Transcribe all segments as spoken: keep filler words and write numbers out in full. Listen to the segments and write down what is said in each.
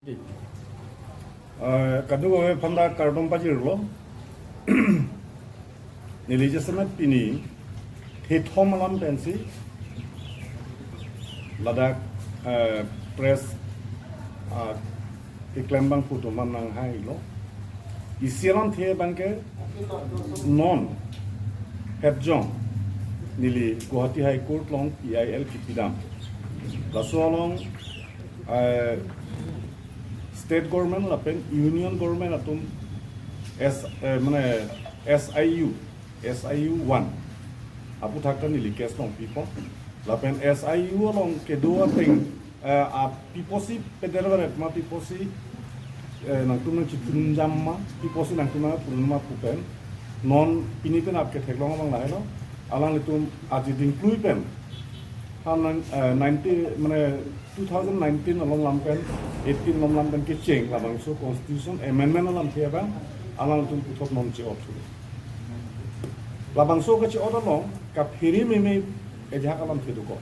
Eh, kadokave aphan ta kardom pajirlo. Neli jasemet pini thethom alam pensi ladak, eh, press, ah, keklem abangphu atum aphan nanghailo. Isi alamthe abangke non Hepjong neli Guwahati High Court along P I L kipidam. Laso along, eh, state government lapen union government atum S, eh, mane S I U, S I U one aputhak ta neli case longpipo. Lapen S I U along kedo ateng, eh, a piposi pederberet ma, piposi, eh, nangtum nangchitun jam ma, piposi nangtum nangpurun ma pu pen non pini pen ap ketheklong abang lahelo. Alanglitum aji dingklui pen ha nang, eh, ninety, mane two thousand nineteen along lam pen, eighteen along lam pen kecheng labangso constitution amendment alamthe abang alangtum puthot non che-ot thu. Labangso kache-ot along kaphere meme ajahak alamthe dokok.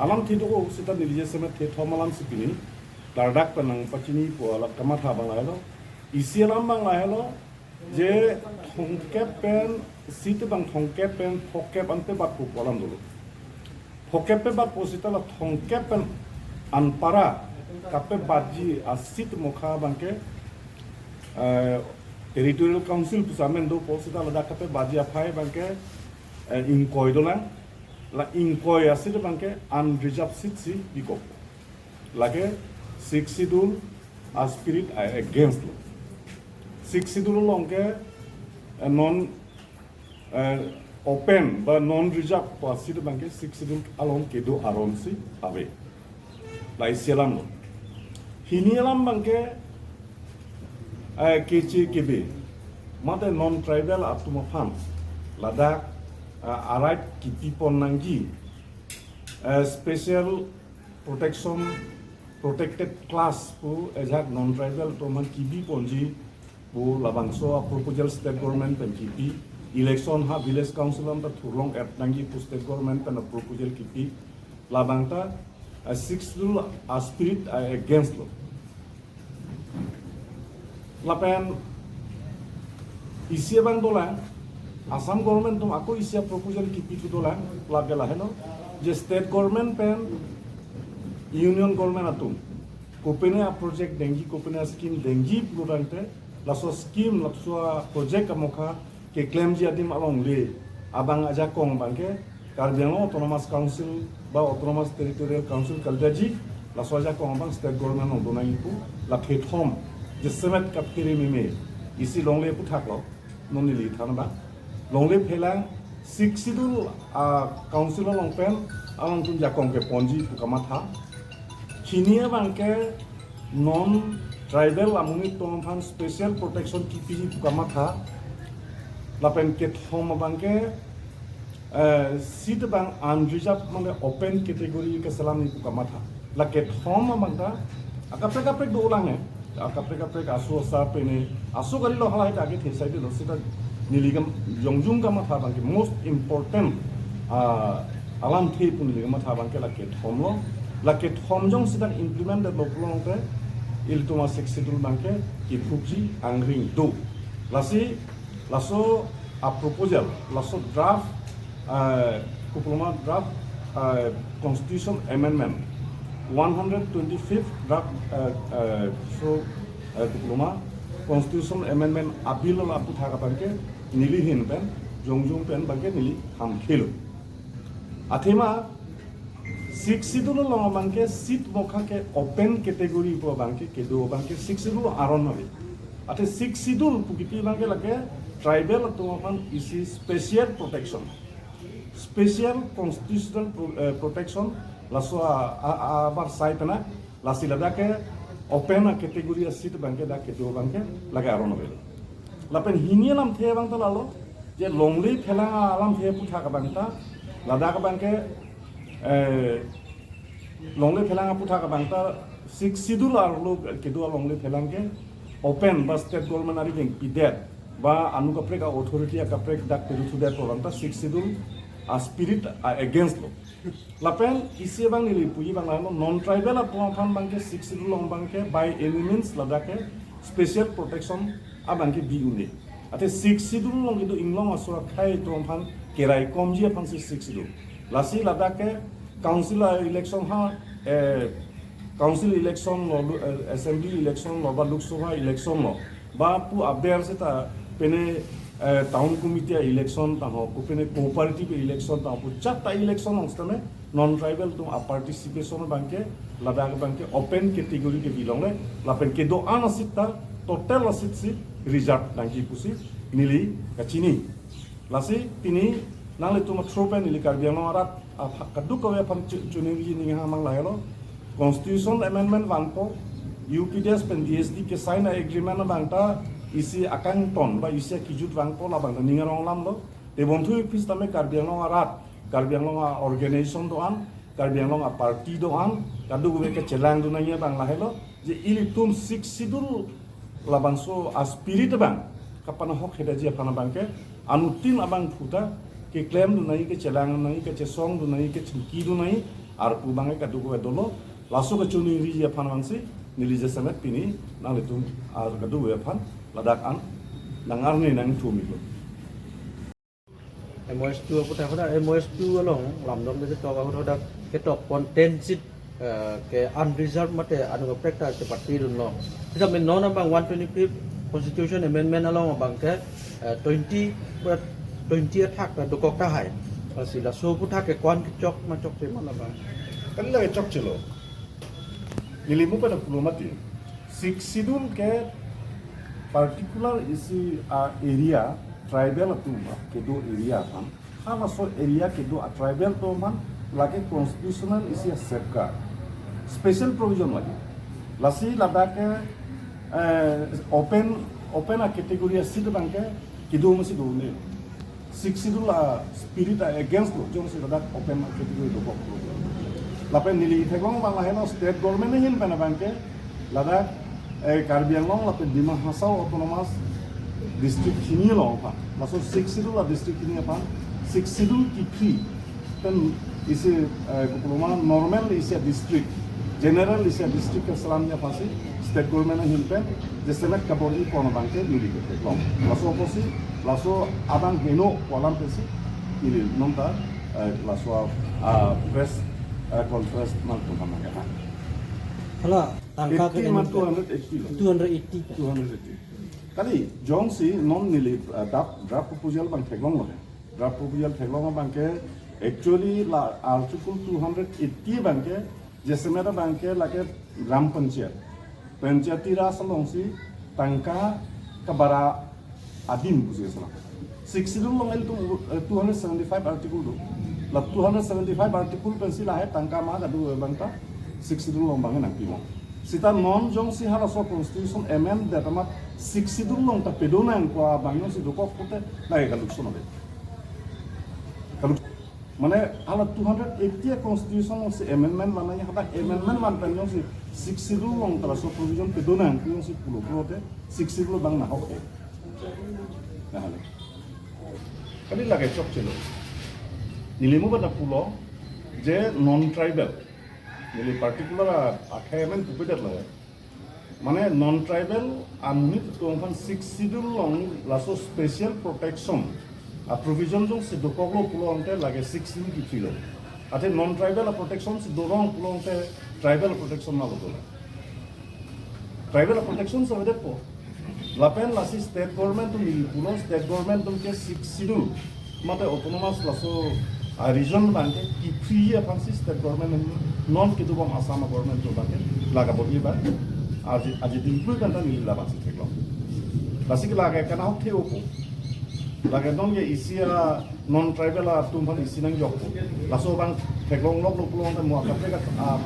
Alamthe dokok seta neli jasemet thethom alamsi pini ladak pen nangpachinipo alam kamatha abang lahelo. Isi alam abang lahelo, je thomkep pen, seat abang thomkep pen phokep an pebatpo pu alam dolo. Phokep pebatpo seta la thomkep pen anpara kapebatji a-seat mokha abangke, eh, Territorial Council pusi amen dopo, seta ladak kapebatji aphai abangke, eh, ingkoi dolang. La ingkoi a-seat abangke unreserved seat si bikok. Lake Sixth Schedule a-spirit a-against lo. Sixth Schedule along ke, eh, non, eh, open ba non reserved pu a-seat abangke Sixth Schedule along kedo aron si ave. La isi alam lo. Hini alam abangke, eh, keche kebe mate non tribal atum aphan ladak, eh, a-right kipipon nangji, eh, special protection, protected class pu ajahak non tribal atum aphan kibiponji pu labangso a-proposal state government pen kipi. Election ha village council anta thurlong-et nangji pu state government pen a-proposal kipi. Labang ta, eh, Sixth Schedule a-spirit a-against lo. Lapen isi abang dolang, Assam government atum ako isi a-proposal kipithu dolang, lake lahelo, je state government pen union government atum kopine a-project dengji, kopine a-scheme dengji pulotangte, laso scheme, laso a-project amokha keklemji adim alongle abang ajakong abangke Karbi Anglong Autonomous Council ba Autonomous Territorial Council kalidaji, laso ajakong abang state government along donangji pu, la thethom, jasemet kaphere meme, isi longle aputhak lo, non neli than abang. Longle phelang Sixth Schedule a-council along pen alangtum jakong keponji pu kamatha. Hini abangke non tribal amonit atum aphan special protection kipiji pu kamatha. Lapen kethom abangke, eh, seat abang unreserved mane open category keselamji pu kamatha. La kethom abang ta akaprek kaprek dolang he. Akaprek kaprek aso asa pene, aso kali lo, halahai ta ake thesai dolo, seta neli kam jongjung kamatha abangke most important, ah, alamthe pu neli kamatha abangke la kethom lo. La kethom jongsi dak implement detlo pulotangte ilitum a-Sixth Schedule abangke kiphukji angring do. Lasi laso a-proposal, laso draft, eh, kopulo ma draft, eh, Constitution Amendment, one hundred twenty-fifth draft, eh, eh, so, eh, kopulo ma Constitution Amendment a-bill aputhak abangke neli ahin pen, jongjung pen abangke neli hamkhelo. Athema Sixth Schedule along abangke seat mokha ke open category pu abangke kedo abangke Sixth Schedule aron ave. Athe Sixth Schedule pu kipi abangke lake tribal atum aphan isi special protection, special constitutional pro-, eh, protection, laso a, a, a, abar sai pena, lasi ladak ke open a-category a-seat abangke dak kedo abangke lake aron ave. Lapen hini alamthe abang ta lalo, je longle phelang alamthe aputhak abang ta, ladak abangke, eh, longle phelang aputhak abang ta Sixth Schedule arlo kedo alongle phelang ke open ba state government ari dengpidet ba anu kaprek a-authority akaprek dak peduthudet pu abang ta Sixth Schedule a spirit a against lo. Lapen isi abang neli puji abang lahenlo, non tribal atum aphan abangke Sixth Schedule along abangke by any means ladak ke special protection abangke bi un-e. Athe Sixth Schedule along kedo inglong asor akhei atum aphan keraikomji aphansi Sixth Schedule. Lasi ladak ke council election ha, eh, council election lo, eh, assembly election lo, ba Lok Sabha election lo, ba pu aber seta pene, eh, town committee election ta ho, pu pene cooperative election ta ho, pu chatta election along setame non tribal atum a participation abangke, ladak abangke open category ke bilong le, lapen kedo-an asit ta total asit si reserve nangji pusi neli kachini. Lasi pini nanglitum athropen neli Karbi Anglong arat, ah, kadokave aphan chu-, chuningri ning ha mang lahelo. Constitution amendment vangpo, U P D S pen D S D ke sign a agreement abang ta isi akangton ba isi akejut vangpo, labang ta ning arong alam lo. Tebonthupik setame Karbi Anglong arat, Karbi Anglong a organization do-an, Karbi Anglong a party do-an, kadokave kachelangdun nangji abang lahelo, je ilitum Sixth Schedule labangso a spirit abang kapanahok hedaji aphan abangke anuttin abangphu ta keklemdun nangji, kechelangdun nangji, kechesongdun nangji, kechingkidun nangji arpu abangke kadokave dolo. Laso kachuningriji aphan abangsi neli jasemet pini nanglitum ar kadokave aphan ladak an nangarne nangthumi lo. M O S two aphuthak hadak, M O S two along lamdom de ketok ahut hadak ketok pon ten seat, eh, ke unreserved mate anu kaprek ta chepatidunlo. Sita min non abang one twenty-fifth Constitution Amendment along abangke, eh, twenty, twenty athak ta dokok tahai. Lasi laso aphuthak ke ko-an kechok ma chokche ma labang? Kan lake chokchelo. Neli mo pen pulo mati. Sixth Schedule ke particular isi a area, tribal atum kedo area aphan, halaso area kedo a tribal atum aphan lake constitutional isi a safeguard, special provision lake. Lasi ladak ke, eh, open, open a category a seat abangke kedo masi do-un-e. Sixth Schedule a spirit a against lo, jongsi ladak open a category dokok lo. Lapen neli theklong abang lahelo, state government ahin pen abangke ladak, eh, Karbi Anglong lapen Dima Hasao Autonomous District hini along aphan, laso Sixth Schedule a district hini aphan Sixth Schedule kepri pen isi, eh, kopulo ma normal isi a district, general isi a district keselamji aphansi state government ahin pen jasemet kabor-i pon abangke neli ketheklong. Laso apotsi, laso abang heno pu alam pensi neli non ta, eh, laso a, ah, press, eh, conference nangtum aphan nangkethan. Hala, tangka eighty ke ma, two hundred eighty lo. Two hundred eighty ka? Two hundred eighty. Kali, jongsi non neli, eh, draft, draft proposal abang theklonglo he. Draft proposal theklong abangke, actually la Article two hundred eighty abangke, jasemet abangke lake Gram Panchayat, Panchayati Raj alongsi tangka kabara adim pusi asala. Sixth Schedule along ilitum, eh, two hundred seventy-five article do. La two hundred seventy-five article pensi lahai tangka ma kadu abang ta Sixth Schedule along abang nangpilo. Sita non jongsi halaso constitution amend det amat Sixth Schedule along ta pedo nangpo abang jongsi dokok pute lake kalukso nave. Kaluk, mane hala two hundred eighty a constitution alongsi amendment van nangji, hadak amendment van pen jongsi Sixth Schedule along ta laso provision pedo nangpo jongsi pulo pulote Sixth Schedule abang nahok he. Nahale. Kali lake chokchelo. Neli mo pen pulo je non tribal, neli particular a, akhai amen pupedetlo. Mane non tribal amonit atum aphan Sixth Schedule along laso special protection a provision jongsi dokoklo pulo tangte lake Sixth Schedule keprilo. Athe non tribal a protection si dorong pulo tangte tribal protection ma lo dolang. Tribal a protection si avedetpo. Lapen lasi state government atum neli pulo, state government atum ke Sixth Schedule mate autonomous laso a region abangke kepri aphansi state government atum non kedobom Assam government atum abangke la kabor-i abang. Aji, aji dingpui kan ta neli labangsi theklong. Lasi ke lake kanahok the-opo. Lake non ke isi a non tribal atum aphan isi nangjokpo. Laso abang theklong loklo pulo tangte mo akaprek a,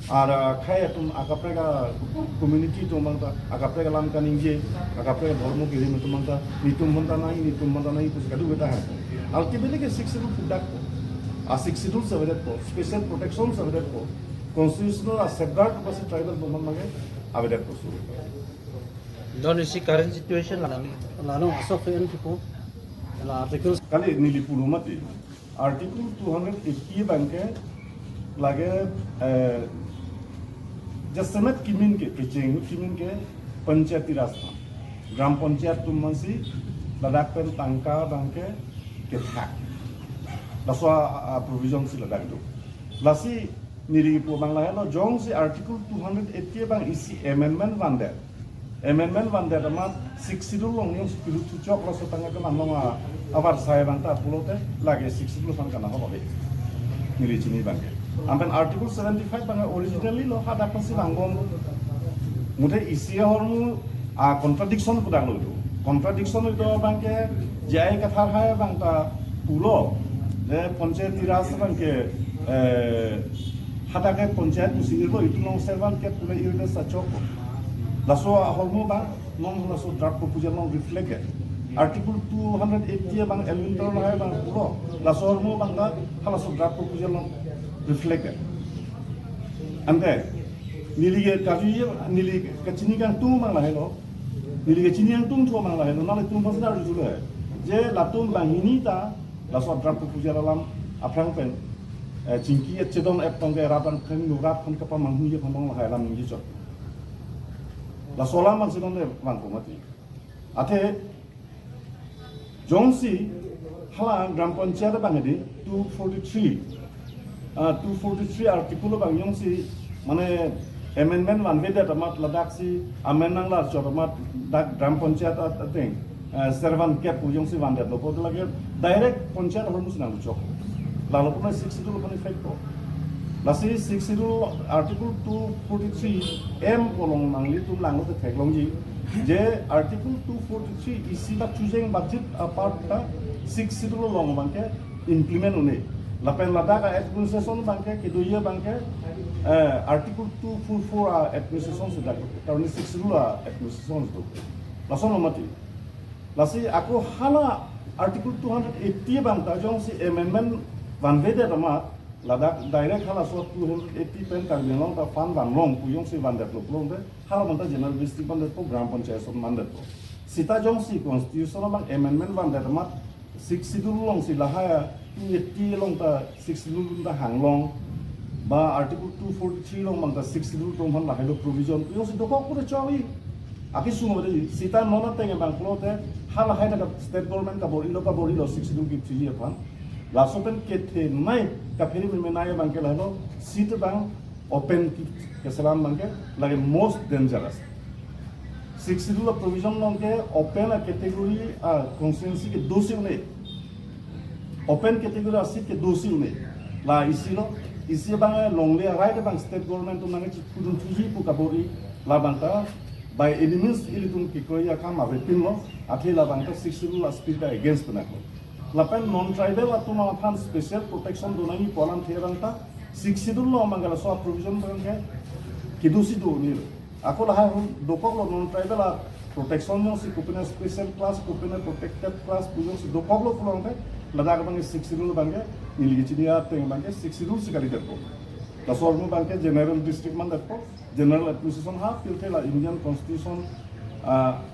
a, akhai atum akaprek a community atum abang ta akaprek alam kaningje, akaprek a dhormo kirim atum abang ta, netum aphan ta nai, netum aphan ta nai pusi kadu beta hai. Ultimately ke Sixth Schedule pudakpo. A Sixth Schedule si avedetpo, special protection si avedetpo, constitutional a safeguard pusi tribal atum aphan abangke avedetpo su. Non isi current situation la, la non asok ke en tipo la articles. Kali neli pulo mati. Article two hundred eighty abangke lake, eh, jasemet kimin ke, kecheng kimin ke Panchayati Raj aphan. Gram Panchayat atum aphansi ladak pen tangka abangke kethak. Laso a, a provision si ladak do. Lasi neli kipu abang lahelo, jongsi Article two hundred eighty abang isi amendment vandet. Amendment vandet amat Sixth Schedule along jongsi pilut thuchok laso tangka keman along a, avarsai abang ta pulote lake Sixth Schedule aphan kana holo de. Neli chini abangke. Anpen Article seventy-five abang originally lo hadak aphansi vangbom. Muthe isi ahormu a contradiction kodak lo do. Contradiction do abangke J I Kathar hai abang ta pulo. Je Panchayati Raj abangke, eh, hadak ke panchayat pusi irlo, itum along servant kep pule irde sachok. Laso ahormu abang non laso draft proposal along reflect ke. Article two hundred eighty abang Elwin Teron hai abang pulo. Laso ahormu abang ta halaso draft proposal along reflect ke. Ante neli ke kaju ye, neli kachini kangtung abang lahelo. Neli kachini kangtungthu abang lahelo. Nanglitum aphansi arjuloi. Je latum banghini ta laso draft proposal alam aphrang pen, eh, chingki chedon ep tong ke rat angkeng nu rat aphan kapamanghu ye aphan tong lahai alam ningje chot. Laso alam abangsi non le vangpo mati. Athe jongsi hala Gram Panchayat abang hedi two forty-three, ah, two forty-three article abang jongsi mane amendment vanvedet amat ladaksi amendment nanglar chot amat dak Gram Panchayat at-, ateng, eh, servant kep pu jongsi vandetlo pu lake direct Panchayat ahormu si nangchok. Lalo pu na Sixth Schedule aphan effect po. Lasi Sixth Schedule Article two forty-three M pu along nanglitum langlo te theklongji. Je Article two forty-three isi ta chujeng budget apart ta Sixth Schedule along abangke implement un-e. Lapen ladak a administration abangke kedoye abangke, eh, Article two forty-four a administration si dak. Karone Sixth Schedule a administration si do. Lason lo mati. Lasi ako hala Article two hundred eighty abang ta jongsi amendment vanvedet amat ladak direct halaso two hundred eighty pen Karbi Anglong ta fund vanlong pu jongsi vandetlo pulote hala abang ta general district vandetpo, Gram Panchayat ason vandetpo. Seta jongsi constitution abang amendment vandet amat Sixth Schedule alongsi lahai two eighty along ta Sixth Schedule ta hanglong ba Article two forty-three along abang ta Sixth Schedule atum aphan lahai lo provision pu jongsi dokok pura chawi. Akisung mari seta non ateng abang pulote halahai ta state government kabor-ilo kabor-ilo Sixth Schedule kipchiji aphan. Laso pen kethenei kaphere memenei abangke lahelo seat abang open ke-, keselam abangke lake most dangerous. Sixth Schedule a provision along ke open a category a constituency kedosi un-e. Open category a seat kedosi un-e. La isi lo, isi abang longle a right abang state government atum nangchipudun thuji pu kabor-i, labang ta by any means ilitum kekroi akam avepinlo, athe labang ta Sixth Schedule a spirit against penaklo. Lapen non-tribal atum aphan special protection do nangji pu alamthe abang ta Sixth Schedule along abangke laso provision abangke kedosi do un-e. Ako lahai ahut dokoklo non-tribal a protection jongsi kopine special class, kopine protected class pu jongsi dokoklo pulote ladak abangke Sixth Schedule abangke neli kachini ateng abangke Sixth Schedule si kalidetpo. Laso ahormu abangke general district mandetpo, general administration ha pirthe la Indian Constitution, ah,